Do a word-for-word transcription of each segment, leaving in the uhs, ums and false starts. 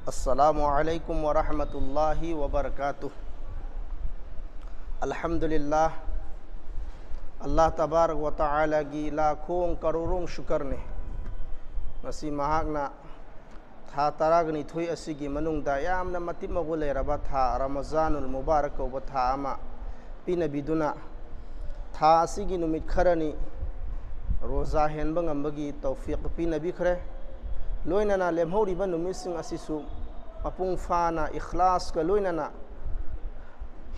السلام عليكم ورحمة الله وبركاته. الحمد لله. ꯑꯜꯂꯥꯍ ꯇꯕꯥꯔꯛ ꯋꯥ ꯇꯥꯂꯥꯒꯤ ꯂꯥꯈꯣꯡ ꯀꯔꯣꯔꯣꯡ ꯁꯨꯀꯔꯅꯤ꯫ ꯉꯁꯤ ꯃꯍꯥꯛꯅ ꯊꯥ ꯇꯔꯥꯒ ꯅꯤꯊꯣꯏ ꯑꯁꯤꯒꯤ ꯃꯅꯨꯡꯗ ꯌꯥꯝꯅ ꯃꯇꯤꯛ ꯃꯒꯨꯟ ꯂꯩꯔꯕ ꯊꯥ ꯔꯃꯖꯥꯅꯨꯜ ꯃꯨꯕꯥꯔꯛ ꯀꯧꯕ ꯊꯥ ꯑꯃ ꯄꯤꯅꯕꯤꯗꯨꯅ, ꯊꯥ ꯑꯁꯤꯒꯤ ꯅꯨꯃꯤꯠ ꯈꯔꯅꯤ ꯔꯣꯖꯥ ꯍꯦꯟꯕ ꯉꯝꯕꯒꯤ ꯇꯧꯐꯤꯛ ꯄꯤꯅꯕꯤꯈ꯭ꯔꯦ꯫ ꯂꯣꯏꯅꯅ ꯂꯦꯝꯍꯧꯔꯤꯕ ꯅꯨꯃꯤꯠꯁꯤꯡ ꯑꯁꯤꯁꯨ ꯃꯄꯨꯡ ꯐꯥꯅ ꯏꯈ꯭ꯂꯥꯁꯀ ꯂꯣꯏꯅꯅ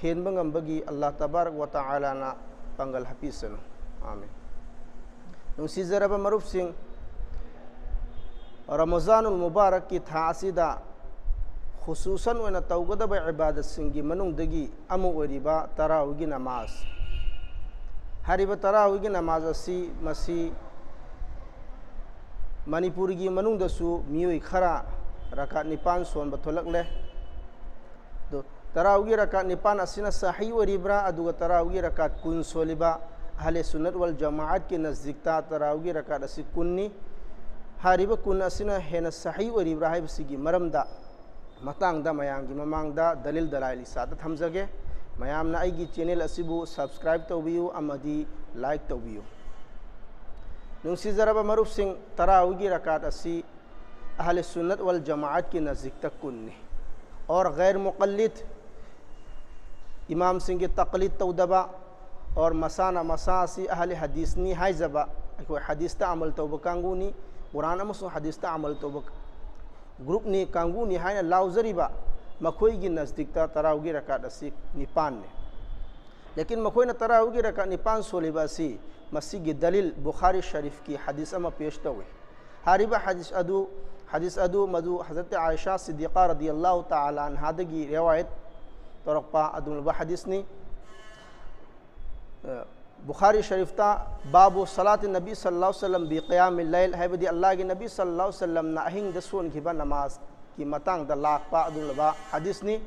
ꯍꯦꯟꯕ ꯉꯝꯕꯒꯤ ꯑꯜꯂꯥꯍ ꯇꯕꯥꯔꯛ ꯋꯥ ꯇꯥꯂꯥꯅ ꯄꯥꯡꯒꯜ ꯍꯥꯞꯄꯤꯁꯅꯨ꯫ ꯑꯥꯃꯤꯟ꯫ ꯅꯨꯡꯁꯤꯖꯔꯕ ꯃꯔꯨꯞꯁꯤꯡ, ꯔꯃꯖꯥꯅꯨꯜ ꯃꯨꯕꯥꯔꯛꯀꯤ ꯊꯥ ꯑꯁꯤꯗ ꯈꯨꯁꯨꯁꯟ ꯑꯣꯏꯅ ꯇꯧꯒꯗꯕ ꯏꯕꯥꯗꯠꯁꯤꯡꯒꯤ ꯃꯅꯨꯡꯗꯒꯤ ꯑꯃ ꯑꯣꯏꯔꯤꯕ ꯇꯔꯥꯋꯤꯒꯤ ꯅꯃꯥꯖ꯫ ꯍꯥꯏꯔꯤꯕ ꯇꯔꯥꯋꯤꯒꯤ ꯅꯃꯥꯖ ꯑꯁꯤ ꯃꯁꯤ ꯃꯅꯤꯄꯨꯔꯒꯤ ꯃꯅꯨꯡꯗꯁꯨ ꯃꯤꯑꯣꯏ ꯈꯔ ꯔꯀꯥꯠ ꯅꯤꯄꯥꯟ ꯁꯣꯟꯕ ꯊꯣꯛꯂꯛꯂꯦ꯫ ꯑꯗꯨ ꯇꯔꯥꯎꯒꯤ ꯔꯀꯥꯠ ꯅꯤꯄꯥꯟ ꯑꯁꯤꯅ ꯁꯍꯤ ꯑꯣꯏꯔꯤꯕ꯭ꯔꯥ? ꯑꯗꯨꯒ ꯇꯔꯥꯎꯒꯤ ꯔꯀꯥꯠ ꯀꯨꯟ ꯁꯣꯜꯂꯤꯕ ꯑꯍꯂꯦ ꯁꯨꯟꯅꯠ ꯋꯥꯜ ꯖꯃꯥꯑꯠꯀꯤ ꯅꯖꯗꯤꯛꯇ ꯇꯔꯥꯎꯒꯤ ꯔꯀꯥꯠ ꯑꯁꯤ ꯀꯨꯟꯅꯤ꯫ ꯍꯥꯏꯔꯤꯕ ꯀꯨꯟ ꯑꯁꯤꯅ ꯍꯦꯟꯅ ꯁꯍꯤ ꯑꯣꯏꯔꯤꯕ꯭ꯔꯥ ꯍꯥꯏꯕꯁꯤꯒꯤ ꯃꯔꯝꯗ, ꯃꯇꯥꯡꯗ ꯃꯌꯥꯝꯒꯤ ꯃꯃꯥꯡꯗ ꯗꯂꯤꯜ ꯗꯂꯥꯏꯜ ꯏꯁꯥꯗ ꯊꯝꯖꯒꯦ꯫ ꯃꯌꯥꯝꯅ ꯑꯩꯒꯤ ꯆꯦꯅꯦꯜ ꯑꯁꯤꯕꯨ ꯁꯕꯁꯀ꯭ꯔꯥꯏꯕ ꯇꯧꯕꯤꯌꯨ ꯑꯃꯗꯤ ꯂꯥꯏꯛ ꯇꯧꯕꯤꯌꯨ꯫ ꯅꯨꯡꯁꯤꯖꯔꯕ ꯃꯔꯨꯞꯁꯤꯡ, ꯇꯔꯥꯎꯒꯤ ꯔꯀꯥꯠ ꯑꯁꯤ ꯑꯍꯂꯦ ꯁꯨꯟꯅꯠ ꯋꯥꯜ ꯖꯃꯥꯑꯠꯀꯤ ꯅꯖꯗꯤꯛꯇ ꯀꯨꯟꯅꯤ꯫ ꯑꯣꯔ ꯒꯩꯔ ꯃꯨꯀꯜꯂꯤꯗ, ꯏꯃꯥꯝꯁꯤꯡꯒꯤ ꯇꯛꯂꯤꯗ ꯇꯧꯗꯕ, ꯑꯣꯔ ꯃꯁꯥꯅ ꯃꯁꯥ ꯑꯁꯤ ꯑꯍꯂꯦ ꯍꯗꯤꯁꯅꯤ ꯍꯥꯏꯖꯕ, ꯑꯩꯈꯣꯏ ꯍꯗꯤꯁꯇ ꯑꯃꯜ ꯇꯧꯕ ꯀꯥꯡꯕꯨꯅꯤ, ꯀꯨꯔꯥꯟ ꯑꯃꯁꯨꯡ ꯍꯗꯤꯁꯇ ꯑꯃꯜ ꯇꯧꯕ ꯒ꯭ꯔꯨꯞꯅꯤ, ꯀꯥꯡꯕꯨꯅꯤ ꯍꯥꯏꯅ ꯂꯥꯎꯖꯔꯤꯕ ꯃꯈꯣꯏꯒꯤ ꯅꯖꯗꯤꯛꯇ ꯇꯔꯥꯎꯒꯤ ꯔꯀꯥꯠ ꯑꯁꯤ ꯅꯤꯄꯥꯟꯅꯤ꯫ ꯂꯦꯀꯤꯟ ꯃꯈꯣꯏꯅ ꯇꯔꯥꯎꯒꯤ ꯔꯀꯥꯠ ꯅꯤꯄꯥꯟ ꯁꯣꯜꯂꯤꯕ ꯑꯁꯤ ꯃꯁꯤꯒꯤ ꯗꯂꯤꯜ ꯕꯨꯈꯥꯔꯤ ꯁꯔꯤꯐꯀꯤ ꯍꯗꯤꯁ ꯑꯃ ꯄꯦꯁ ꯇꯧꯏ꯫ ꯍꯥꯏꯔꯤꯕ ꯍꯗꯤꯁ ꯑꯗꯨ, ꯍꯗꯤꯁ ꯑꯗꯨ ꯃꯗꯨ ꯍꯖꯔꯠ ꯑꯥꯏꯁꯥ ꯁꯤꯗꯤꯀꯥ ꯔꯗꯤꯌꯜꯂꯥꯍꯨ ꯇꯥꯂꯥ ꯑꯟꯍꯥꯗꯒꯤ ꯔꯤꯋꯥꯌꯠ ꯇꯧꯔꯛꯄ ꯑꯗꯨꯒꯨꯝꯂꯕ ꯍꯗꯤꯁꯅꯤ꯫ ꯑ, ꯕꯨꯈꯥꯔꯤ ꯁꯔꯤꯐꯇ ꯕꯥꯕꯨ ꯁꯂꯥꯇꯤ ꯅꯕꯤ ꯁꯜꯂꯜꯂꯥꯍꯨ ꯑꯂꯩꯍꯤ ꯋꯁꯜꯂꯝ ꯕꯤ ꯀꯤꯌꯥꯃꯤꯜ ꯂꯩꯜ ꯍꯥꯏꯕꯗꯤ ꯑꯜꯂꯥꯍꯒꯤ ꯅꯕꯤ ꯁꯜꯂꯜꯂꯥꯍꯨ ꯑꯂꯩꯍꯤ ꯋꯁꯜꯂꯝꯅ ꯑꯍꯤꯡꯗ ꯁꯣꯟꯈꯤꯕ ꯅꯃꯥꯖꯀꯤ ꯃꯇꯥꯡꯗ ꯂꯥꯛꯄ ꯑꯗꯨꯒꯨꯝꯂꯕ ꯍꯗꯤꯁꯅꯤ꯫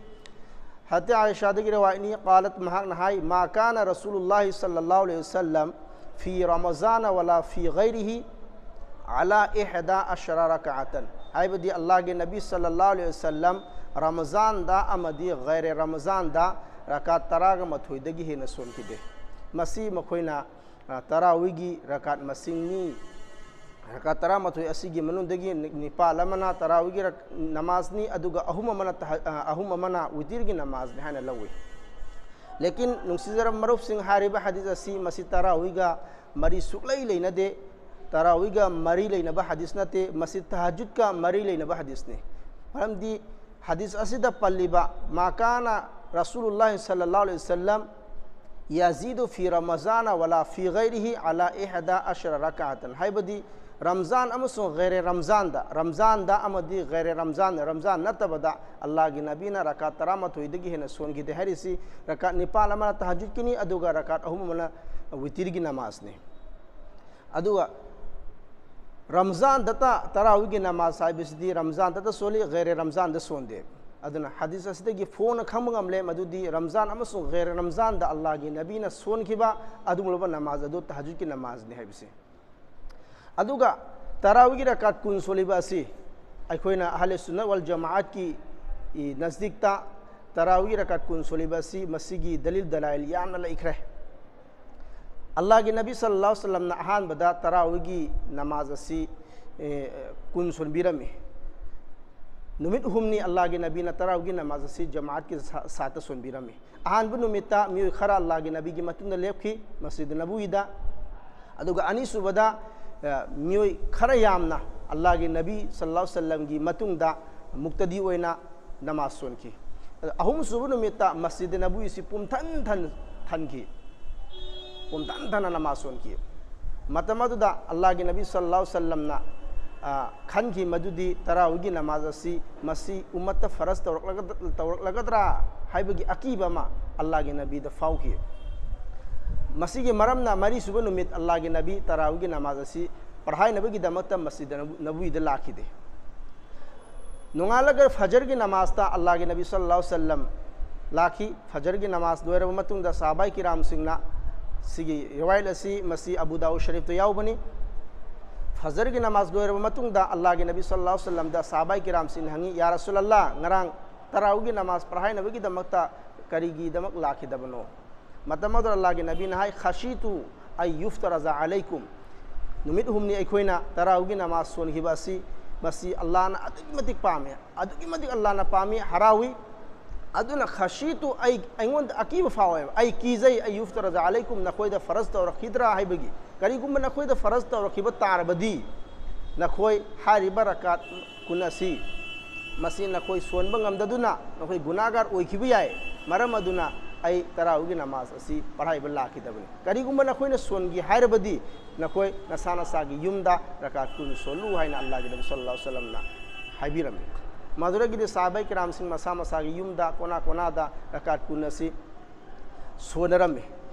ꯍꯖꯔꯠ ꯑꯥꯏꯁꯥꯗꯒꯤ ꯔꯤꯋꯥꯌꯠꯅꯤ, ꯀꯥꯂꯠ, ꯃꯍꯥꯛꯅ ꯍꯥꯏ, ꯃꯥ ꯀꯥꯅ ꯔꯁꯨꯂꯨꯜꯂꯥꯍꯤ ꯁꯜꯂꯜꯂꯥꯍꯨ ꯑꯂꯩꯍꯤ ꯋꯁꯜꯂꯝ ꯐꯤ ꯔꯃꯖꯥꯅ ꯋꯂꯥ ꯐꯤ ꯒꯩꯔꯤꯍꯤ ꯑꯂꯥ ꯏꯍꯗꯥ ꯑꯁꯔꯥ ꯔꯀꯥꯇꯟ꯫ ꯍꯥꯏꯕꯗꯤ ꯑꯜꯂꯥꯍꯒꯤ ꯅꯕꯤ ꯁꯜꯂꯜꯂꯥꯍꯨ ꯑꯂꯩꯍꯤ ꯋꯁꯜꯂꯝ ꯔꯃꯖꯥꯟꯗ ꯑꯃꯗꯤ ꯒꯩꯔꯦ ꯔꯃꯖꯥꯟꯗ ꯔꯀꯥꯠ ꯇꯔꯥꯒ ꯃꯥꯊꯣꯏꯗꯒꯤ ꯍꯦꯟꯅ ꯁꯣꯟꯈꯤꯗꯦ꯫ ꯃꯁꯤ ꯃꯈꯣꯏꯅ, ꯑ, ꯇꯔꯥꯋꯤꯒꯤ ꯔꯀꯥꯠ ꯃꯁꯤꯡꯅꯤ꯫ ꯔꯀꯥꯠ ꯇꯔꯥꯃꯥꯊꯣꯏ ꯑꯁꯤꯒꯤ ꯃꯅꯨꯡꯗꯒꯤ ꯅꯤ-, ꯅꯤꯄꯥꯜ ꯑꯃꯅ ꯇꯔꯥꯋꯤꯒꯤ ꯔꯛ-, ꯅꯃꯥꯖꯅꯤ, ꯑꯗꯨꯒ ꯑꯍꯨꯝ ꯑꯃꯅ ꯇꯍ-, ꯑ, ꯑꯍꯨꯝ ꯑꯃꯅ ꯋꯤꯇꯤꯔꯒꯤ ꯅꯃꯥꯖꯅꯤ ꯍꯥꯏꯅ ꯂꯧꯏ꯫ ꯂꯦꯀꯤꯟ, ꯅꯨꯡꯁꯤꯖꯔꯕ ꯃꯔꯨꯞꯁꯤꯡ, ꯍꯥꯏꯔꯤꯕ ꯍꯗꯤꯁ ꯑꯁꯤ ꯃꯁꯤ ꯇꯔꯥꯋꯤꯒ ꯃꯔꯤ ꯁꯨꯛꯂꯩ ꯂꯩꯅꯗꯦ꯫ ꯇꯔꯥꯋꯤꯒ ꯃꯔꯤ ꯂꯩꯅꯕ ꯍꯗꯤꯁ ꯅꯠꯇꯦ, ꯃꯁꯤ ꯇꯍꯖꯨꯗꯀ ꯃꯔꯤ ꯂꯩꯅꯕ ꯍꯗꯤꯁꯅꯤ꯫ ꯃꯔꯝꯗꯤ ꯍꯗꯤꯁ ꯑꯁꯤꯗ ꯄꯜꯂꯤꯕ, "ꯃꯥ ꯀꯥꯅ ꯔꯁꯨꯂꯨꯜꯂꯥꯍꯤ ꯁꯜꯂꯜꯂꯥꯍꯨ ꯑꯂꯩꯍꯤ ꯋꯁꯜꯂꯝ ꯌꯥꯖꯤꯗꯨ ꯐꯤ ꯔꯃꯖꯥꯅ ꯋꯂꯥ ꯐꯤ ꯒꯩꯔꯤꯍꯤ ꯑꯂꯥ ꯏꯍꯗꯥ ꯑꯁꯔ ꯔꯀꯥꯇꯟ", ꯍꯥꯏꯕꯗꯤ ꯔꯝꯖꯥꯟ ꯑꯃꯁꯨꯡ ꯒꯩꯔꯦ ꯔꯝꯖꯥꯟꯗ, ꯔꯝꯖꯥꯟꯗ ꯑꯃꯗꯤ ꯒꯩꯔꯦ ꯔꯝꯖꯥꯟ, ꯔꯝꯖꯥꯟ ꯅꯠꯇꯕꯗ ꯑꯜꯂꯥꯍꯒꯤ ꯅꯕꯤꯅ ꯔꯀꯥꯠ ꯇꯔꯥꯃꯥꯊꯣꯏꯗꯒꯤ ꯍꯦꯟꯅ ꯁꯣꯟꯈꯤꯗꯦ ꯍꯥꯏꯔꯤꯁꯤ, ꯔꯀꯥꯠ ꯅꯤꯄꯥꯜ ꯑꯃꯅ ꯇꯍꯖꯨꯗꯀꯤꯅꯤ, ꯑꯗꯨꯒ ꯔꯀꯥꯠ ꯑꯍꯨꯝ ꯑꯃꯅ ꯋꯤꯇꯤꯔꯒꯤ ꯅꯃꯥꯖꯅꯤ꯫ ꯑꯗꯨꯒ ꯔꯝꯖꯥꯟꯗꯇ ꯇꯔꯥꯋꯤꯒꯤ ꯅꯃꯥꯖ ꯍꯥꯏꯕꯁꯤꯗꯤ ꯔꯝꯖꯥꯟꯗꯇ ꯁꯣꯜꯂꯤ, ꯒꯩꯔꯦ ꯔꯝꯖꯥꯟꯗ ꯁꯣꯟꯗꯦ꯫ ꯑꯗꯨꯅ ꯍꯗꯤꯁ ꯑꯁꯤꯗꯒꯤ ꯐꯣꯡꯅ ꯈꯪꯕ ꯉꯝꯂꯦ ꯃꯗꯨꯗꯤ ꯔꯝꯖꯥꯟ ꯑꯃꯁꯨꯡ ꯒꯩꯔꯦ ꯔꯝꯖꯥꯟꯗ ꯑꯜꯂꯥꯍꯒꯤ ꯅꯕꯤꯅ ꯁꯣꯟꯈꯤꯕ ꯑꯗꯨꯒꯨꯝꯂꯕ ꯅꯃꯥꯖ ꯑꯗꯨ ꯇꯍꯖꯨꯗꯀꯤ ꯅꯃꯥꯖꯅꯤ ꯍꯥꯏꯕꯁꯤ꯫ ꯑꯗꯨꯒ ꯇꯔꯥꯋꯤꯒꯤ ꯔꯀꯥꯠ ꯀꯨꯟ ꯁꯣꯜꯂꯤꯕ ꯑꯁꯤ ꯑꯩꯈꯣꯏꯅ ꯑꯍꯂꯦ ꯁꯨꯟꯅꯠ ꯋꯜ ꯖꯃꯥꯑꯠꯀꯤ ꯏ ꯅꯖꯗꯤꯛꯇ ꯇꯔꯥꯋꯤꯒꯤ ꯔꯀꯥꯠ ꯀꯨꯟ ꯁꯣꯜꯂꯤꯕ ꯑꯁꯤ ꯃꯁꯤꯒꯤ ꯗꯂꯤꯜ ꯗꯂꯥꯏꯜ ꯌꯥꯝꯅ ꯂꯩꯈ꯭ꯔꯦ꯫ ꯑꯜꯂꯥꯍꯒꯤ ꯅꯕꯤ ꯁꯜꯂꯜꯂꯥꯍꯨ ꯑꯂꯩꯍꯤ ꯋꯁꯜꯂꯝꯅ ꯑꯍꯥꯟꯕꯗ ꯇꯔꯥꯋꯤꯒꯤ ꯅꯃꯥꯖ ꯑꯁꯤ, ꯑꯦ, ꯀꯨꯟ ꯁꯣꯟꯕꯤꯔꯝꯃꯤ꯫ ꯅꯨꯃꯤꯠ ꯑꯍꯨꯝꯅꯤ ꯑꯜꯂꯥꯍꯒꯤ ꯅꯕꯤꯅ ꯇꯔꯥꯋꯤꯒꯤ ꯅꯃꯥꯖ ꯑꯁꯤ ꯖꯃꯥꯠꯀꯤ ꯁꯥ-, ꯁꯥꯠꯇ ꯁꯣꯟꯕꯤꯔꯝꯃꯤ꯫ ꯑꯍꯥꯟꯕ ꯅꯨꯃꯤꯠꯇ ꯃꯤꯑꯣꯏ ꯈꯔ ꯑꯜꯂꯥꯍꯒꯤ ꯅꯕꯤꯒꯤ ꯃꯇꯨꯡꯗ ꯂꯦꯞꯈꯤ, ꯃꯁꯖꯤꯗ ꯅꯕꯋꯤꯗ꯫ ꯑꯗꯨꯒ ꯑꯅꯤꯁꯨꯕꯗ, ꯑ, ꯃꯤꯑꯣꯏ ꯈꯔ ꯌꯥꯝꯅ ꯑꯜꯂꯥꯍꯒꯤ ꯅꯕꯤ ꯁꯜꯂꯜꯂꯥꯍꯨ ꯑꯂꯩꯍꯤ ꯋꯁꯜꯂꯝꯒꯤ ꯃꯇꯨꯡꯗ ꯃꯨꯛꯇꯗꯤ ꯑꯣꯏꯅ ꯅꯃꯥꯖ ꯁꯣꯟꯈꯤ꯫ ꯑꯍꯨꯝꯁꯨꯕ ꯅꯨꯃꯤꯠꯇ ꯃꯁꯖꯤꯗ ꯅꯕꯋꯤꯁꯤ ꯄꯨꯝꯊꯟ ꯊꯟ-, ꯊꯟꯈꯤ꯫ ꯄꯨꯝꯊꯟ ꯊꯟꯅ ꯅꯃꯥꯖ ꯁꯣꯟꯈꯤ꯫ ꯃꯇꯝ ꯑꯗꯨꯗ ꯑꯜꯂꯥꯍꯒꯤ ꯅꯕꯤ ꯁꯜꯂꯜꯂꯥꯍꯨ ꯑꯂꯩꯍꯤ ꯋꯁꯜꯂꯝꯅ, ꯑ, ꯈꯟꯈꯤ ꯃꯗꯨꯗꯤ ꯇꯔꯥꯋꯤꯒꯤ ꯅꯃꯥꯖ ꯑꯁꯤ ꯃꯁꯤ ꯎꯝꯃꯠꯇ ꯐꯔꯖ ꯇꯧꯔꯛꯂꯒꯗ-, ꯇꯧꯔꯛꯂꯒꯗ꯭ꯔꯥ ꯍꯥꯏꯕꯒꯤ ꯑꯀꯤꯕ ꯑꯃ ꯑꯜꯂꯥꯍꯒꯤ ꯅꯕꯤꯗ ꯐꯥꯎꯈꯤ꯫ ꯃꯁꯤꯒꯤ ꯃꯔꯝꯅ ꯃꯔꯤꯁꯨꯕ ꯅꯨꯃꯤꯠ ꯑꯜꯂꯥꯍꯒꯤ ꯅꯕꯤ ꯇꯔꯥꯋꯤꯒꯤ ꯅꯃꯥꯖ ꯑꯁꯤ ꯄꯔꯍꯥꯏꯅꯕꯒꯤꯗꯃꯛꯇ ꯃꯁꯖꯤꯗ ꯅꯕꯨ-, ꯅꯕꯋꯤꯗ ꯂꯥꯛꯈꯤꯗꯦ꯫ ꯅꯣꯡꯉꯥꯜꯂꯒ ꯐꯖꯔꯒꯤ ꯅꯃꯥꯖꯇ ꯑꯜꯂꯥꯍꯒꯤ ꯅꯕꯤ ꯁꯜꯂꯜꯂꯥꯍꯨ ꯑꯂꯩꯍꯤ ꯋꯁꯜꯂꯝ ꯂꯥꯛꯈꯤ꯫ ꯐꯖꯔꯒꯤ ꯅꯃꯥꯖ ꯂꯣꯏꯔꯕ ꯃꯇꯨꯡꯗ ꯁꯍꯥꯕꯥꯏ ꯀꯤꯔꯥꯝꯁꯤꯡꯅ, ꯁꯤꯒꯤ ꯔꯤꯋꯥꯌꯠ ꯑꯁꯤ ꯃꯁꯤ ꯑꯕꯨ ꯗꯥꯎꯗ ꯁꯔꯤꯐꯇ ꯌꯥꯎꯕꯅꯤ꯫ ꯐꯖꯔꯒꯤ ꯅꯃꯥꯖ ꯂꯣꯏꯔꯕ ꯃꯇꯨꯡꯗ ꯑꯜꯂꯥꯍꯒꯤ ꯅꯕꯤ ꯁꯜꯂꯜꯂꯥꯍꯨ ꯑꯂꯥꯏꯍꯤ ꯋꯥꯁꯜꯂꯝꯗ ꯁꯍꯥꯕꯥꯏ ꯀꯤꯔꯥꯝꯁꯤꯡꯅ ꯍꯪꯉꯤ, "ꯌꯥ ꯔꯁꯨꯂꯜꯂꯥꯍ, ꯉꯔꯥꯡ ꯇꯔꯥꯎꯒꯤ ꯅꯃꯥꯖ ꯄꯔꯍꯥꯏꯅꯕꯒꯤꯗꯃꯛꯇ ꯀꯔꯤꯒꯤꯗꯃꯛ ꯂꯥꯛꯈꯤꯗꯕꯅꯣ?" ꯃꯇꯝ ꯑꯗꯨꯗ ꯑꯜꯂꯥꯍꯒꯤ ꯅꯕꯤꯅ ꯍꯥꯏ, "ꯈꯁꯤꯇꯨ ꯑꯩ ꯌꯨꯐꯇꯔꯖ ꯑꯂꯩꯀꯨꯝ"꯫ ꯅꯨꯃꯤꯠ ꯍꯨꯝꯅꯤ ꯑꯩꯈꯣꯏꯅ ꯇꯔꯥꯎꯒꯤ ꯅꯃꯥꯖ ꯁꯣꯟꯈꯤꯕ ꯑꯁꯤ, ꯃꯁꯤ ꯑꯜꯂꯥꯍꯅ ꯑꯗꯨꯛꯀꯤ ꯃꯇꯤꯛ ꯄꯥꯝꯃꯤ, ꯑꯗꯨꯛꯀꯤ ꯃꯇꯤꯛ ꯑꯜꯂꯥꯍꯅ ꯄꯥꯝꯃꯤ, ꯍꯔꯥꯎꯏ꯫ ꯑꯗꯨꯅ ꯈꯁꯤꯇꯨ, ꯑꯩ, ꯑꯩꯉꯣꯟꯗ ꯑꯀꯤꯕ ꯐꯥꯎꯋꯦꯕ, ꯑꯩ ꯀꯤꯖꯩ, ꯑꯩ ꯌꯨꯐꯇꯔꯖ ꯑꯂꯩꯀꯨꯝ, ꯅꯈꯣꯏꯗ ꯐꯔꯖ ꯇꯧꯔꯛꯈꯤꯗ꯭ꯔꯥ ꯍꯥꯏꯕꯒꯤ꯫ ꯀꯔꯤꯒꯨꯝꯕ ꯅꯈꯣꯏꯗ ꯐꯔꯖ ꯇꯧꯔꯛꯈꯤꯕ ꯇꯥꯔꯕꯗꯤ, ꯅꯈꯣꯏ ꯍꯥꯏꯔꯤꯕ ꯔꯀꯥꯠ ꯀꯨꯟ ꯑꯁꯤ, ꯃꯁꯤ ꯅꯈꯣꯏ ꯁꯣꯟꯕ ꯉꯝꯗꯗꯨꯅ ꯅꯈꯣꯏ ꯒꯨꯅꯥꯒꯥꯔ ꯑꯣꯏꯈꯤꯕ ꯌꯥꯏ꯫ ꯃꯔꯝ ꯑꯗꯨꯅ ꯑꯩ ꯇꯔꯥꯎꯒꯤ ꯅꯃꯥꯖ ꯑꯁꯤ ꯄꯔꯍꯥꯏꯕ ꯂꯥꯛꯈꯤꯗꯕꯅꯤ꯫ ꯀꯔꯤꯒꯨꯝꯕ ꯅꯈꯣꯏꯅ ꯁꯣꯟꯒꯦ ꯍꯥꯏꯔꯕꯗꯤ, ꯅꯈꯣꯏ ꯅꯁꯥ ꯅꯁꯥꯒꯤ ꯌꯨꯝꯗ ꯔꯀꯥꯠ ꯀꯨꯟ ꯁꯣꯜꯂꯨ ꯍꯥꯏꯅ ꯑꯜꯂꯥꯍꯒꯤ ꯅꯕꯤ ꯁꯜꯂꯜꯂꯥꯍꯨ ꯑꯂꯥꯏꯍꯤ ꯋꯥꯁꯜꯂꯝꯅ ꯍꯥꯏꯕꯤꯔꯝꯃꯤ꯫ ꯃꯗꯨꯗꯒꯤꯗꯤ ꯁꯍꯥꯕꯥꯏ ꯀꯤꯔꯥꯝꯁꯤꯡ ꯃꯁꯥ ꯃꯁꯥꯒꯤ ꯌꯨꯝꯗ ꯀꯣꯅꯥ ꯀꯣꯅꯥꯗ ꯔꯀꯥꯠ ꯀꯨꯟ ꯑꯁꯤ ꯁꯣꯟꯅꯔꯝꯃꯤ꯫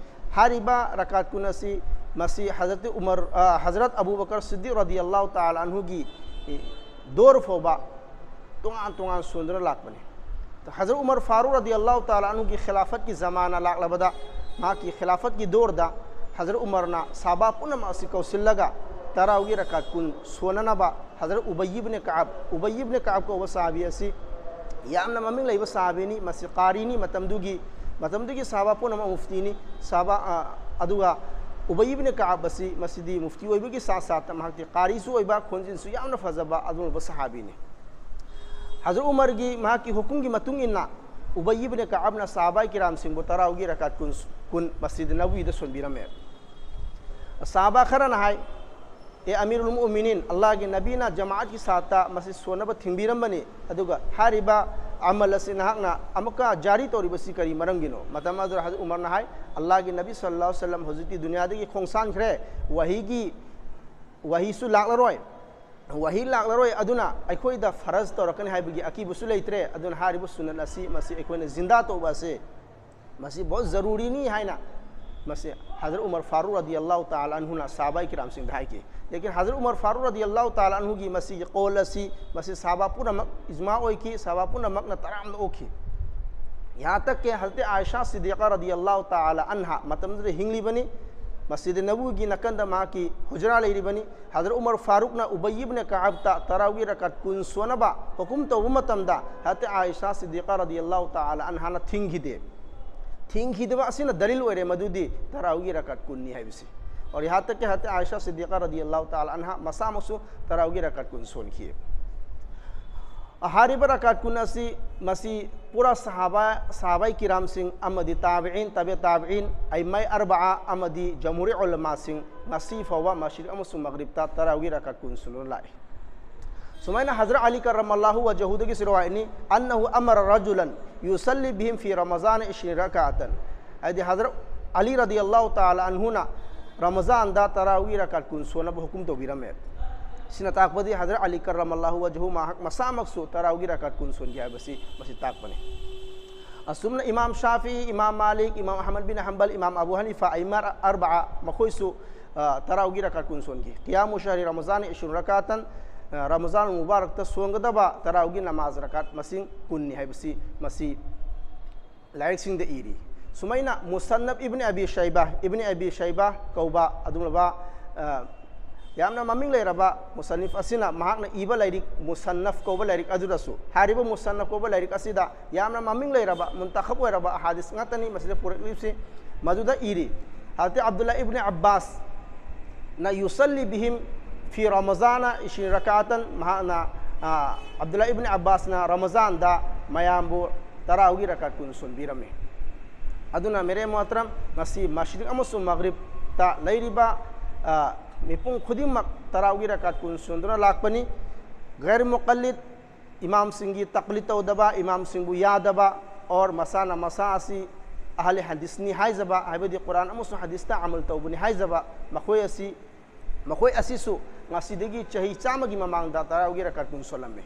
ꯍꯥꯏꯔꯤꯕ ꯔꯀꯥꯠ ꯀꯨꯟ ꯑꯁꯤ, ꯃꯁꯤ ꯍꯖꯔꯠ ꯎꯃꯔ, ꯑ, Hazrat Abu ꯕꯀꯔ Siddique ꯔꯗꯤꯌꯜꯂꯥꯍꯨ ꯇꯥꯂꯥ ꯑꯟꯍꯨꯒꯤ, E, door ꯐꯥꯎꯕ ꯇꯣꯉꯥꯟ ꯇꯣꯉꯥꯟ ꯁꯣꯟꯗꯨꯅ ꯂꯥꯛꯄꯅꯤ꯫ ꯍꯖꯔꯠ ꯎꯃꯔ ꯐꯥꯔꯨꯛ ꯔꯗꯤꯌꯜꯂꯥꯍꯨ ꯇꯥꯂꯥ ꯑꯟꯍꯨꯒꯤ ꯈꯤꯂꯥꯐꯠꯀꯤ ꯖꯃꯥꯅ ꯂꯥꯛꯂꯕꯗ, ꯃꯍꯥꯛꯀꯤ ꯈꯤꯂꯥꯐꯠꯀꯤ ꯗꯣꯔꯗ ꯍꯖꯔꯠ ꯎꯃꯔꯅ ꯁꯍꯥꯕꯥ ꯄꯨꯝꯅꯃꯛ ꯑꯁꯤ ꯀꯧꯁꯤꯜꯂꯒ ꯇꯔꯥꯎꯒꯤ ꯔꯀꯥꯠ ꯀꯨꯟ ꯁꯣꯟꯅꯅꯕ ꯍꯖꯔꯠ ꯎꯕꯩ ꯏꯕꯅ ꯀꯥꯕ, ꯎꯕꯩ ꯏꯕꯅ ꯀꯥꯕ ꯀꯧꯕ ꯁꯍꯥꯕꯤ ꯑꯁꯤ ꯌꯥꯝꯅ ꯃꯃꯤꯡ ꯂꯩꯕ ꯁꯍꯥꯕꯤꯅꯤ꯫ ꯃꯁꯤ ꯀꯥꯔꯤꯅꯤ, ꯃꯇꯝꯗꯨꯒꯤ, ꯃꯇꯝꯗꯨꯒꯤ ꯁꯍꯥꯕꯥ ꯄꯨꯝꯅꯃꯛ ꯃꯨꯐꯇꯤꯅꯤ꯫ ꯁꯍꯥꯕꯥ, ꯑ, ꯑꯗꯨꯒ ꯎꯕꯩ ꯏꯕꯅ ꯀꯥꯕ ꯑꯁꯤ ꯃꯁꯤꯗꯤ ꯃꯨꯐꯇꯤ ꯑꯣꯏꯕꯒꯤ ꯁꯥꯊ ꯁꯥꯊꯇ ꯃꯍꯥꯛꯇꯤ ꯀꯥꯔꯤꯁꯨ ꯑꯣꯏꯕ, ꯈꯣꯟꯖꯦꯜꯁꯨ ꯌꯥꯝꯅ ꯐꯖꯕ ꯑꯗꯨꯒꯨꯝꯂꯕ ꯁꯍꯥꯕꯤꯅꯤ꯫ ꯍꯖꯔꯠ ꯎꯃꯔꯒꯤ, ꯃꯍꯥꯛꯀꯤ ꯍꯨꯀꯨꯝꯒꯤ ꯃꯇꯨꯡ ꯏꯟꯅ ꯎꯕꯩ ꯏꯕꯅ ꯀꯥꯕꯅ ꯁꯍꯥꯕꯥꯏ ꯀꯤꯔꯥꯝꯁꯤꯡꯕꯨ ꯇꯔꯥꯎꯒꯤ ꯔꯀꯥꯠ ꯀꯨꯟ, ꯀꯨꯟ ꯃꯁꯖꯤꯗ ꯅꯕꯋꯤꯗ ꯁꯣꯟꯕꯤꯔꯝꯃꯦ꯫ ꯁꯍꯥꯕꯥ ꯈꯔꯅ ꯍꯥꯏ, "ꯑꯦ ꯑꯃꯤꯔꯨꯜ ꯃꯨꯑꯃꯤꯅꯤꯟ, ꯑꯜꯂꯥꯍꯒꯤ ꯅꯕꯤꯅ ꯖꯃꯥꯑꯠꯀꯤ ꯁꯥꯊꯇ ꯃꯁꯤ ꯁꯣꯟꯅꯕ ꯊꯤꯡꯕꯤꯔꯝꯕꯅꯤ, ꯑꯗꯨꯒ ꯍꯥꯏꯔꯤꯕ ꯑꯃꯜ ꯑꯁꯤ ꯅꯍꯥꯛꯅ ꯑꯃꯨꯛꯀ ꯖꯥꯔꯤ ꯇꯧꯔꯤꯕꯁꯤ ꯀꯔꯤ ꯃꯔꯝꯒꯤꯅꯣ?" ꯃꯇꯝ ꯑꯗꯨꯗ ꯍꯖꯔꯠ ꯎꯃꯔꯅ ꯍꯥꯏ, "ꯑꯜꯂꯥꯍꯒꯤ ꯅꯕꯤ ꯁꯜꯂꯜꯂꯥꯍꯨ ꯑꯂꯥꯏꯍꯤ ꯋꯥꯁꯜꯂꯝ ꯍꯧꯖꯤꯛꯇꯤ ꯗꯨꯅꯤꯌꯥꯗꯒꯤ ꯈꯣꯡꯁꯥꯟꯈ꯭ꯔꯦ, ꯋꯥꯍꯤꯒꯤ, ꯋꯥꯍꯤꯁꯨ ꯂꯥꯛꯂꯔꯣꯏ, ꯋꯥꯍꯤ ꯂꯥꯛꯂꯔꯣꯏ, ꯑꯗꯨꯅ ꯑꯩꯈꯣꯏꯗ ꯐꯔꯖ ꯇꯧꯔꯛꯀꯅꯤ ꯍꯥꯏꯕꯒꯤ ꯑꯀꯤꯕꯁꯨ ꯂꯩꯇ꯭ꯔꯦ, ꯑꯗꯨꯅ ꯍꯥꯏꯔꯤꯕ ꯁꯨꯟꯅꯠ ꯑꯁꯤ, ꯃꯁꯤ ꯑꯩꯈꯣꯏꯅ ꯖꯤꯟꯗꯥ ꯇꯧꯕ ꯑꯁꯤ ꯃꯁꯤ ꯕꯍꯨꯠ ꯖꯔꯨꯔꯤꯅꯤ" ꯍꯥꯏꯅ ꯃꯁꯤ ꯍꯖꯔꯠ ꯎꯃꯔ ꯐꯥꯔꯨꯛ ꯔꯗꯤꯌꯜꯂꯥꯍꯨ ꯇꯥꯂꯥ ꯑꯟꯍꯨꯅ ꯁꯍꯥꯕꯥꯏ ꯀꯤꯔꯥꯝꯁꯤꯡꯗ ꯍꯥꯏꯈꯤ꯫ ꯂꯦꯀꯤꯟ ꯍꯖꯔꯠ ꯎꯃꯔ ꯐꯥꯔꯨꯛ ꯔꯗꯤꯌꯜꯂꯥꯍꯨ ꯇꯥꯂꯥ ꯑꯟꯍꯨꯒꯤ ꯃꯁꯤꯒꯤ ꯀꯧꯜ ꯑꯁꯤ, ꯃꯁꯤ ꯁꯍꯥꯕꯥ ꯄꯨꯝꯅꯃꯛ ꯏꯖꯃꯥ ꯑꯣꯏꯈꯤ, ꯁꯍꯥꯕꯥ ꯄꯨꯝꯅꯃꯛꯅ ꯇꯔꯥꯝꯅ ꯑꯣꯛꯈꯤ꯫ ꯌꯍꯥꯟ ꯇꯛ ꯀꯤ ꯍꯖꯔꯠ ꯑꯥꯏꯁꯥ ꯁꯤꯗꯤꯀꯥ ꯔꯗꯤꯌꯜꯂꯥꯍꯨ ꯇꯥꯂꯥ ꯑꯟꯍꯥ ꯃꯇꯝꯗꯨꯗ ꯍꯤꯡꯂꯤꯕꯅꯤ꯫ ꯃꯁꯖꯤꯗ ꯅꯕꯋꯤꯒꯤ ꯅꯥꯀꯟꯗ ꯃꯍꯥꯛꯀꯤ ꯍꯨꯖꯔꯥ ꯂꯩꯔꯤꯕꯅꯤ꯫ ꯍꯖꯔꯠ ꯎꯃꯔ ꯐꯥꯔꯨꯛꯅ ꯎꯕꯩ ꯏꯕꯅ ꯀꯥꯕꯇ ꯇꯔꯥꯋꯤꯒꯤ ꯔꯀꯥꯠ ꯀꯨꯟ ꯁꯣꯟꯅꯕ ꯍꯨꯀꯨꯝ ꯇꯧꯕ ꯃꯇꯝꯗ, ꯍꯖꯔꯠ ꯑꯥꯏꯁꯥ ꯁꯤꯗꯤꯀꯥ ꯔꯗꯤꯌꯜꯂꯥꯍꯨ ꯇꯥꯂꯥ ꯑꯟꯍꯥꯅ ꯊꯤꯡꯈꯤꯗꯦ꯫ ꯊꯤꯡꯈꯤꯗꯕ ꯑꯁꯤꯅ ꯗꯂꯤꯜ ꯑꯣꯏꯔꯦ ꯃꯗꯨꯗꯤ ꯇꯔꯥꯋꯤꯒꯤ ꯔꯀꯥꯠ ꯀꯨꯟꯅꯤ ꯍꯥꯏꯕꯁꯤ꯫ ꯑꯣꯔ ꯌꯍꯥꯟ ꯇꯛ ꯀꯤ ꯍꯖꯔꯠ ꯑꯥꯏꯁꯥ ꯁꯤꯗꯤꯀꯥ ꯔꯗꯤꯌꯜꯂꯥꯍꯨ ꯇꯥꯂꯥ ꯑꯟꯍꯥ ꯃꯁꯥꯃꯛꯁꯨ ꯇꯔꯥꯋꯤꯒꯤ ꯔꯀꯥꯠ ꯀꯨꯟ ꯁꯣꯟꯈꯤ꯫ ꯍꯥꯏꯔꯤꯕ ꯔꯀꯥꯠ ꯀꯨꯟ ꯑꯁꯤ ꯃꯁꯤ ꯄꯨꯔꯥ ꯁꯍꯥꯕꯥ, ꯁꯍꯥꯕꯥꯏ ꯀꯤꯔꯥꯝꯁꯤꯡ ꯑꯃꯗꯤ ꯇꯥꯕꯤꯏꯟ, ꯇꯕꯦ ꯇꯥꯕꯤꯏꯟ, ꯑꯏꯃꯥꯏ ꯑꯔꯕꯥ ꯑꯃꯗꯤ ꯖꯝꯍꯨꯔꯤ ꯎꯂꯃꯥꯁꯤꯡ ꯉꯁꯤ ꯐꯥꯎꯕ ꯃꯁꯖꯤꯗ ꯑꯃꯁꯨꯡ ꯃꯒ꯭ꯔꯤꯕꯇ ꯇꯔꯥꯋꯤꯒꯤ ꯔꯀꯥꯠ ꯀꯨꯟ ꯁꯣꯟꯗꯨꯅ ꯂꯥꯛꯏ꯫ ꯁꯨꯃꯥꯏꯅ ꯍꯖꯔꯠ ꯑꯂꯤ ꯀꯔ꯭ꯔꯃꯜꯂꯥꯍꯨ ꯋꯖꯍꯨꯗꯒꯤꯁꯨ ꯔꯋꯥꯌꯠꯅꯤ, "أنه أمر رجلا يصلي بهم في رمضان عشرين ركعة"꯫ ꯍꯥꯏꯗꯤ ꯍꯖꯔꯠ ꯑꯂꯤ ꯔꯗꯤꯌꯜꯂꯥꯍꯨ ꯇꯥꯂꯥ ꯑꯟꯍꯨꯅ ꯔꯃꯖꯥꯟꯗ ꯇꯔꯥꯋꯤꯒꯤ ꯔꯀꯥꯠ ꯀꯨꯟ ꯁꯣꯟꯅꯕ ꯍꯨꯀꯨꯝ ꯇꯧꯕꯤꯔꯝꯃꯦ꯫ ꯁꯤꯅ ꯇꯥꯛꯄꯗꯤ ꯍꯖꯔꯠ ꯑꯂꯤ ꯀꯔ꯭ꯔꯃꯜꯂꯥꯍꯨ ꯋꯖꯍꯨ ꯃꯍꯥꯛ ꯃꯁꯥꯃꯛꯁꯨ ꯇꯔꯥꯋꯤꯒꯤ ꯔꯀꯥꯠ ꯀꯨꯟ ꯁꯣꯟꯈꯤ ꯍꯥꯏꯕꯁꯤ ꯃꯁꯤ ꯇꯥꯛꯄꯅꯤ꯫ ꯑꯁꯨꯝꯅ ꯏꯃꯥꯝ ꯁꯥꯐꯤ, ꯏꯃꯥꯝ ꯃꯥꯂꯤꯛ, ꯏꯃꯥꯝ ꯑꯍꯃꯗ ꯕꯤꯟ ꯍꯝꯕꯜ, ꯏꯃꯥꯝ ꯑꯕꯨ ꯍꯅꯤꯐꯥ, ꯑꯏꯃꯥ ꯑꯔꯕꯥ ꯃꯈꯣꯏꯁꯨ, ꯑ, ꯇꯔꯥꯋꯤꯒꯤ ꯔꯀꯥꯠ ꯀꯨꯟ ꯁꯣꯟꯈꯤ꯫ "قيام شهر رمضان عشرون ركعة"، ꯑ, ꯔꯃꯖꯥꯟ ꯃꯨꯕꯥꯔꯛꯇ ꯁꯣꯟꯒꯗꯕ ꯇꯔꯥꯋꯤꯒꯤ ꯅꯃꯥꯖ ꯔꯀꯥꯠ ꯃꯁꯤꯡ ꯀꯨꯟꯅꯤ ꯍꯥꯏꯕꯁꯤ ꯃꯁꯤ ꯂꯥꯏꯔꯤꯛꯁꯤꯡꯗ ꯏꯔꯤ꯫ ꯁꯨꯃꯥꯏꯅ ꯃꯨꯁꯟꯅꯐ ꯏꯕꯅꯤ ꯑꯕꯤ ꯁꯩꯕꯥ, ꯏꯕꯅꯤ ꯑꯕꯤ ꯁꯩꯕꯥ ꯀꯧꯕ ꯑꯗꯨꯒꯨꯝꯂꯕ, ꯑ, ꯌꯥꯝꯅ ꯃꯃꯤꯡ ꯂꯩꯔꯕ ꯃꯨꯁꯟꯅꯤꯐ ꯑꯁꯤꯅ ꯃꯍꯥꯛꯅ ꯏꯕ ꯂꯥꯏꯔꯤꯛ ꯃꯨꯁꯟꯅꯐ ꯀꯧꯕ ꯂꯥꯏꯔꯤꯛ ꯑꯗꯨꯗꯁꯨ, ꯍꯥꯏꯔꯤꯕ ꯃꯨꯁꯟꯅꯐ ꯀꯧꯕ ꯂꯥꯏꯔꯤꯛ ꯑꯁꯤꯗ ꯌꯥꯝꯅ ꯃꯃꯤꯡ ꯂꯩꯔꯕ ꯃꯨꯟꯇꯈꯕ ꯑꯣꯏꯔꯕ ꯑꯍꯥꯗꯤꯁ ꯉꯥꯛꯇꯅꯤ ꯃꯁꯤꯗ ꯄꯨꯔꯛꯂꯤꯕꯁꯤ꯫ ꯃꯗꯨꯗ ꯏꯔꯤ, ꯍꯖꯔꯠ ꯑꯕꯗꯨꯜꯂꯥ ꯏꯕꯅꯤ ꯑꯕꯥꯁꯅ "يصلي بهم في رمضان عشرين ركعة"꯫ ꯃꯍꯥꯛꯅ, ꯑ, ꯑꯕꯗꯨꯜꯂꯥ ꯏꯕꯅꯤ ꯑꯕꯥꯁꯅ ꯔꯃꯖꯥꯟꯗ ꯃꯌꯥꯝꯕꯨ ꯇꯔꯥꯋꯤꯒꯤ ꯔꯀꯥꯠ ꯀꯨꯟ ꯁꯣꯟꯕꯤꯔꯝꯃꯤ꯫ ꯑꯗꯨꯅ ꯃꯦꯔꯦ ꯃꯣꯍꯇꯔꯝ, ꯉꯁꯤ ꯃꯁꯖꯤꯗ ꯑꯃꯁꯨꯡ ꯃꯒ꯭ꯔꯤꯕꯇ ꯂꯩꯔꯤꯕ, ꯑ, ꯃꯤꯄꯨꯝ ꯈꯨꯗꯤꯡꯃꯛ ꯇꯔꯥꯋꯤꯒꯤ ꯔꯀꯥꯠ ꯀꯨꯟ ꯁꯣꯟꯗꯨꯅ ꯂꯥꯛꯄꯅꯤ꯫ ꯒꯩꯔ ꯃꯨꯀꯜꯂꯤꯗ, ꯏꯃꯥꯝꯁꯤꯡꯒꯤ ꯇꯛꯂꯤꯗ ꯇꯧꯗꯕ, ꯏꯃꯥꯝꯁꯤꯡꯕꯨ ꯌꯥꯗꯕ, ꯑꯣꯔ ꯃꯁꯥꯅ ꯃꯁꯥ ꯑꯁꯤ ꯑꯍꯂꯦ ꯍꯗꯤꯁꯅꯤ ꯍꯥꯏꯖꯕ, ꯍꯥꯏꯕꯗꯤ ꯀꯨꯔꯥꯟ ꯑꯃꯁꯨꯡ ꯍꯗꯤꯁꯇ ꯑꯃꯜ ꯇꯧꯕꯅꯤ ꯍꯥꯏꯖꯕ, ꯃꯈꯣꯏ ꯑꯁꯤ, ꯃꯈꯣꯏ ꯑꯁꯤꯁꯨ ꯉꯁꯤꯗꯒꯤ ꯆꯍꯤ ꯆꯥꯝꯃꯒꯤ ꯃꯃꯥꯡꯗ ꯇꯔꯥꯋꯤꯒꯤ ꯔꯀꯥꯠ ꯀꯨꯟ ꯁꯣꯜꯂꯝꯃꯤ꯫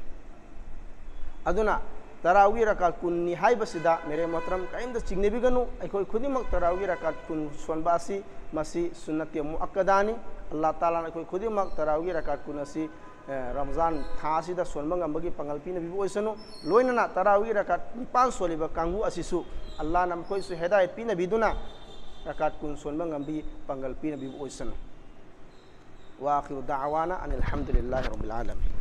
ꯑꯗꯨꯅ ꯇꯔꯥꯋꯤꯒꯤ ꯔꯀꯥꯠ ꯀꯨꯟꯅꯤ ꯍꯥꯏꯕꯁꯤꯗ ꯃꯦꯔꯦ ꯃꯣꯍꯇꯔꯝ ꯀꯔꯤꯝꯇ ꯆꯤꯡꯅꯕꯤꯒꯅꯨ꯫ ꯑꯩꯈꯣꯏ ꯈꯨꯗꯤꯡꯃꯛ ꯇꯔꯥꯋꯤꯒꯤ ꯔꯀꯥꯠ ꯀꯨꯟ ꯁꯣꯟꯕ ꯑꯁꯤ ꯃꯁꯤ ꯁꯨꯟꯅꯠꯇꯤ ꯃꯨꯑꯛꯀꯗꯥꯅꯤ꯫ ꯑꯜꯂꯥꯍ ꯇꯥꯂꯥꯅ ꯑꯩꯈꯣꯏ ꯈꯨꯗꯤꯡꯃꯛ ꯇꯔꯥꯋꯤꯒꯤ ꯔꯀꯥꯠ ꯀꯨꯟ ꯑꯁꯤ ꯑꯦ, ꯔꯃꯖꯥꯟ ꯊꯥ ꯑꯁꯤꯗ ꯁꯣꯟꯕ ꯉꯝꯕꯒꯤ ꯄꯥꯡꯒꯜ ꯄꯤꯅꯕꯤꯕ ꯑꯣꯏꯁꯅꯨ꯫ ꯂꯣꯏꯅꯅ ꯇꯔꯥꯋꯤꯒꯤ ꯔꯀꯥꯠ ꯅꯤꯄꯥꯟ ꯁꯣꯜꯂꯤꯕ ꯀꯥꯡꯕꯨ ꯑꯁꯤꯁꯨ ꯑꯜꯂꯥꯍꯅ ꯃꯈꯣꯏꯁꯨ ꯍꯤꯗꯥꯌꯠ ꯄꯤꯅꯕꯤꯗꯨꯅ ꯔꯀꯥꯠ ꯀꯨꯟ ꯁꯣꯟꯕ ꯉꯝꯕꯤ ꯄꯥꯡꯒꯜ ꯄꯤꯅꯕꯤꯕ ꯑꯣꯏꯁꯅꯨ꯫ ꯋꯥꯈꯤꯔꯨ ꯗꯥꯋꯥꯅ ꯑꯅꯤꯜ ꯍꯝꯗꯨꯂꯤꯜꯂꯥꯍꯤ ꯔꯕꯤꯜ ꯑꯥꯂꯃꯤꯟ꯫